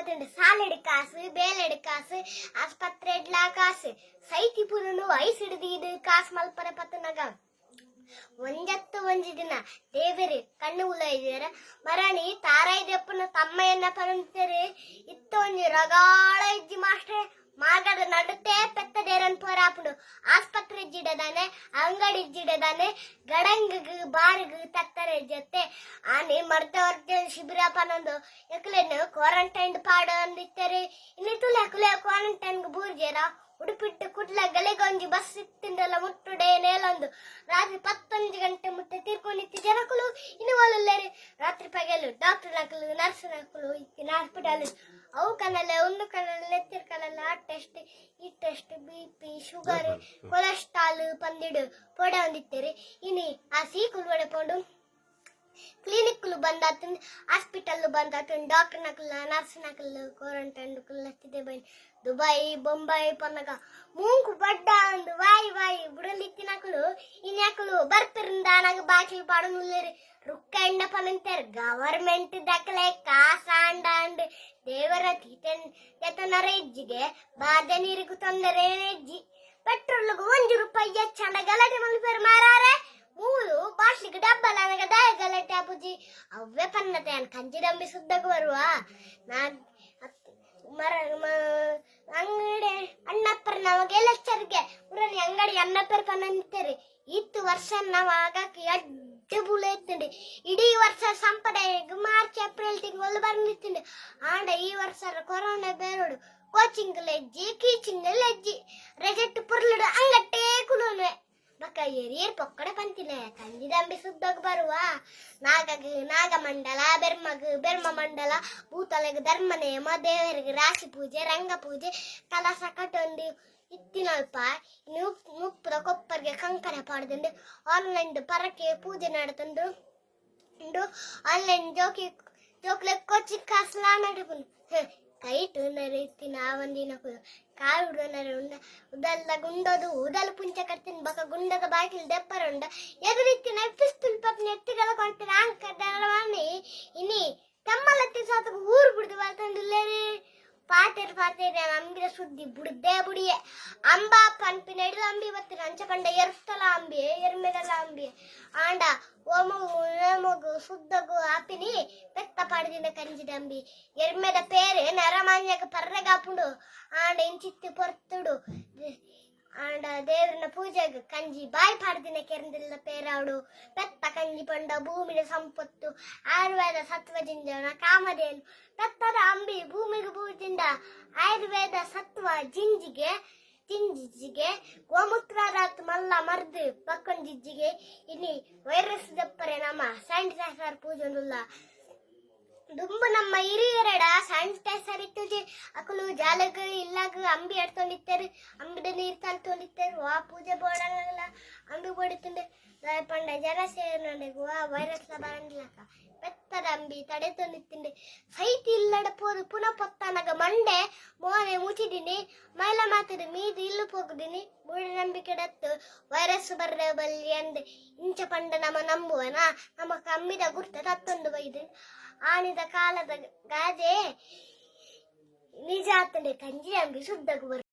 ಬತ್ತುಂಡು. ಸಾಲೆಡ್ ಕಾಸು, ಬೇಲೆಡ್ ಕಾಸು, ಆಸ್ಪತ್ರೆಡ್ಲಾ ಕಾಸು. ಸೈತಿ ಪುರುನು ಐಸಿಡ್ ದೀದ್ ಕಾಸ್ ಮಲ್ಪರೆ ಪತ್ತುನಗ ಒಂಜತ್ತು ಒಂಜಿ ದಿನ ದೇವೆರ್ ಕಣ್ಣು ಉಲೈದೆರ್. ಮರಣಿ ತಾರಾಯಿ ದೆಪ್ಪುನ ತಮ್ಮಯ್ಯನ ಪನೊಂತೆರ್. ಇತ್ತ ಒಂಜಿ ರಗಾಳ ಇಜ್ಜಿ ಮಾಸ್ಟ್ರೆ. ಮಾರ್ಗದ ನಡುಟೇ ಪೆತ್ತ ದೇರನ್ ಪೋರಾಪುಂಡು. ಆಸ್ಪತ್ರೆ ಇಜ್ಜಿಡ ದಾನೆ, ಅಂಗಡಿ ಇಜ್ಜಿಡ ದಾನೆ, ಗಡಂಗ್ ಬಾರ್ಗ್ ತತ್ತರೆ ಜೊತೆ ಆನೆ ಮರ್ದ ವರ್ಜ ಶಿಬಿರ ಪನೊಂದು ಎಕ್ಲೆನ್ ಕ್ವಾರಂಟೈನ್ ಪಾಡೊಂದಿತ್ತೆರ್. ಇನಿ ತುಲೆ ಅಕುಲೆ ಕ್ವಾರಂಟೈನ್ ಬೂರ್ಜೆರ. ಉಡುಪಿಟ್ಟು ಕುಡ್ಲ ಗಲೆಗೊಂಜಿ ಬಸ್ ಇತ್ತಿಂಡಲ ಮುಟ್ಟುಡೆ ನೇಲೊಂದು ರಾತ್ರಿ 11 ಗಂಟೆ ಮುಟ್ಟ ತೀರ್ಕೊಂಡಿತ್ತು ಜನಕುಲು ಇನ್ನು ಒಲ್ಲುಲ್ಲೆರ್. ರಾತ್ರಿ ಪಗೆಲು ಡಾಕ್ಟರ್ ನಕಲು, ನರ್ಸ್ ನಕಲು ಇತ್ತಿನ ಹಾಸ್ಪಿಟಲ್ ಅವು ಕನಲೆ, ಒಂದು ಕನಲೆ, ನೆತ್ತಿರ್ ಕನಲೆ, ಆ ಟೆಸ್ಟ್, ಈ ಟೆಸ್ಟ್, ಬಿಪಿ, ಶುಗರ್, ಕೊಲೆಸ್ಟ್ರಾಲ್ ಪಂದಿಡು ಪೊಡೆ ಒಂದಿತ್ತೇರು. ಇನಿ ಆ ಸೀಕುಲು ಒಡೆ ಪೋಂಡು? ಕ್ಲಿನಿಕ್ ಬಂದಾತಂದ್, ಹಾಸ್ಪಿಟಲ್ ಬಂದಾತಂದ್, ಡಾಕ್ಟರ್ ನಕಲ್, ನರ್ಸ್ ನಕಲ್ ಕ್ವಾರಂಟೈನ್ ಕುಲ್ಲತ್ತಿದೆ. ಬೈನ್ ದುಬೈ ಬೊಂಬೈ ಪನ್ನಗ ಮೂಂಕು ಬಡ್ಡ ಅಂದು ವಾಯಿ ವಾಯಿ ಬುಡಲಿತ್ತಿನಕುಲು ಇನ್ಯಾಕುಲು ಬರ್ಪಿರಂದಾನಗ ಬಾಕಿಲ್ ಪಾಡೊಂದುಲ್ಲೆರ್. ರುಕ್ಕ ಎಂಡ ಪನಂತೆರ್. ಗವರ್ಮೆಂಟ್ ದಕಲೆ ಕಾಸಾಂಡ ಅಂಡ್ ದೇವರ ತೀತನ್ ದೆತೊನರ ಇಜ್ಜಿಗೆ. ಬಾರ್ದ ನೀರಿಗು ತೊಂದರೆ ಇಜ್ಜಿ. ಪೆಟ್ರೋಲ್ಗ್ 1 ರೂಪಾಯಿ ಹೆಚ್ಚಂಡ ಗಲಾಟೆ ಮಲ್ಪೆರ್ ಮಾರಾರೆ. ಮೂಲು ಬಾಟ್ಲಿಗೆ ಡಬ್ಬಲ ಅನಗ ದಾಯ ಗಲಾಟೆ ಆಪುಜಿ? ಅವ್ವೆ ಪನ್ನತೆ ಯಾನ್ ಕಂಜಿದಂಬಿ ಸುದ್ದಗ್ ಬರುವ ನಾ ಮರ ಅಂಗಡಿ ಅಣ್ಣಪ್ಪರ್ ನಮಗೆ ಲೆಚ್ಚರ್ಗೆ ಉರನಿ ಅಂಗಡಿ ಅಣ್ಣಪ್ಪರ್ ಪನ್ನಂತೇರು. ಇತ್ತು ವರ್ಷ ನಾವು ಆಗಕ್ಕೆ ಎಡ್ಡೆ ಬುಲೆ ಇತ್ತುಂಡು. ಇಡೀ ವರ್ಷ ಸಂಪಡೆಗ್ ಮಾರ್ಚ್ ಏಪ್ರಿಲ್ ತಿಂಗಳು ಬಂದಿತ್ತುಂಡು. ಆಂಡ ಈ ವರ್ಷ ಕೊರೋನಾ ಬೇರೋಡು ಕೋಚಿಂಗ್ ಲೆಜ್ಜಿ, ಕೀಚಿಂಗ್ ಲೆಜ್ಜಿ, ರೆಜೆಟ್ ಪುರ್ಲುಡು ಅಂಗಟ್ಟೇ ಕುಲುವೆ. ಬಕ್ಕ ಎರಿಯರ್ ಪೊಕ್ಕಡೆ ಪಂತಿಲೆ ಕಂಜಿದಂಬಿ ಸುದ್ದಗ್ ಬರುವ. ನಾಗಗ್ ನಾಗಮಂಡಲ, ಬೆರ್ಮಗ್ ಬೆರ್ಮ ಮಂಡಲ, ಭೂತಲೆಗ್ ಧರ್ಮ ನೇಮ, ದೇವರಿಗೆ ರಾಶಿ ಪೂಜೆ, ರಂಗ ಪೂಜೆ, ಕಲಸ ಕಟ್ಟೊಂದು ಇತ್ತಿನಲ್ಪ ಮುಪ್ಪುದ ಕೊಪ್ಪರಿಗೆ ಕಂಕಣ ಪಾಡ್ದುಂಡು. ಆನ್ಲೈನ್ ಪರಕೆ ಪೂಜೆ ನಡತುಂಡು ಉಂಡು. ಆನ್ಲೈನ್ ಜೋಕಿ ಜೋಕ್ಲೆ ಕೋಚಿಂಗ್ ಕಾಸ್ಲಾ ನಡಪುಂಡು. ಕೈಟ್ ಇತ್ತಿನ ಒಂದಿನಕುಲು ಕಾರ್ ಉಡನರೆ ಉಂಡ ಉದಲ್ಲ ಗುಂಡೋದು ಉದಲ್ ಪುಂಚ ಕಟ್ತಿನ ಬಕ ಗುಂಡದ ಬಾಕಿಲ್ ದೆಪ್ಪರುಂಡ ಎದುರಿತ್ತಿನ ಪಿಸ್ತೂಲ್ ಪತ್ನಿ ಎತ್ತಿಗಲ ಕೊಡ್ತಿನ ಅಂಕ ಇನಿ ತಮ್ಮಲತ್ತಿ ಸಾತకు ಊರು ಬಿಡ್ದು ಬರ್ತಂದಿಲ್ಲೇರಿ. ಪಾತೆರ್ ಪಾತೆರ್ ಅಂಬಿದ ಸುದ್ದಿ ಬುಡ್ದೇ ಬುಡಿಯೆ. ಅಂಬ ಪನ್ಪಿನ ಹಿಡಿದು ಅಂಬಿ ಬತ್ತಿನ ಅಂಚ ಪಂಡ ಎರ್ತಲ ಅಂಬಿ, ಎರ್ಮೆದಲ ಅಂಬಿ. ಆಂಡ ಓಮಗು ನೇಮಗು ಸುದ್ದಗು ಆಪಿನಿ ಪೆತ್ತ ಪಾಡ್ದಿನ ಕಂಜಿದ ಅಂಬಿ. ಎರ್ಮೆದ ಪೇರು ನರಮಾನ್ಯಗ ಪರ್ರೆಗಾಪುಂಡು. ಆಂಡ ಇಂಚಿತ್ತಿ ಪೊರ್ತುಡು ಆಂಡ ದೇವರನ ಪೂಜೆಗ್ ಕಂಜಿ ಬಾಯಿ ಪಾಡ್ದಿನ ಕೆರಂದಿಲ್ಲ ಪೇರಾಡು. ಪೆತ್ತ ಕಂಜಿ ಪಂಡ ಭೂಮಿದ ಸಂಪತ್ತು, ಆಯುರ್ವೇದ ಸತ್ವ ಜಿಂಜನ ಕಾಮಧೇನು. ಪೆತ್ತದ ಅಂಬಿ ಭೂಮಿಗೆ ಪೂಜಿಂದ ಆಯುರ್ವೇದ ಸತ್ವ ಜಿಂಜಿಗೆ ಜಿಂಜಿಗೆ ಗೋಮೂತ್ರಾತ್ ಮಲ್ಲ ಮರ್ದು ಪಕ್ಕೊಂಜಿಜ್ಜಿಗೆ. ಇನಿ ವೈರಸ್ ದಪ್ಪರೆ ನಮ್ಮ ಸ್ಯಾನಿಟೈಸರ್ ಪೂಜೊಂದುಲ್ಲ. ದುಂಬು ನಮ್ಮ ಹಿರಿಯರೆಡ ಸ್ಯಾನಿಟೈಸರ್ ಇತ್ತುಜಿ. ಅಕುಲು ಜಾಲಗ್ ಇಲ್ಲಗ್ ಅಂಬಿ ಎಡ್ತೊಂದಿತ್ತೆರ್, ಅಂಬಿದ ನೀರ್ ತಲ್ತೊಂದಿತ್ತೆರ್. ವಾ ಪೂಜೆ ಬೋಡಂಗಲ ಅಂಬಿ ಬೋಡಿತ್ತುಂಡು. ದಾಯೆ ಪಂಡ ಜನ ಸೇರಿನಡೆಗ್ ವಾ ವೈರಸ್ ಲ ಬರಂದಿಲಕ ಪೆತ್ತದ ಅಂಬಿ ತಡೆತೊಂದಿತ್ತುಂಡು. ಸೈತಿ ಇಲ್ಲಡ ಪೋದು ಪುನ ಪೊತ್ತನಗ ಮಂಡೆ ಮೋನೆ ಮುಚಿದಿನಿ, ಮೈಲ ಮಾತದ ಮೀದು ಇಲ್ಲು ಪೋಗುದಿನಿ. ಮೂಢನಂಬಿಕೆಡತ್ತು ವೈರಸ್ ಬರ್ರೆ ಬಲ್ಲಿ ಅಂದ್ ಇಂಚ ಪಂಡ ನಮ ನಂಬುವನ? ನಮ್ಮ ಕಮ್ಮಿದ ಗುರ್ತ ತತ್ತೊಂದು ಬೈದು. ಆನಿದ ಕಾಲದ ಗಾದೆ ನಿಜ ಆತಂಡೆ. ಕಂಜಿ ಅಂಬಿ ಸುದ್ದಗು ಬರು.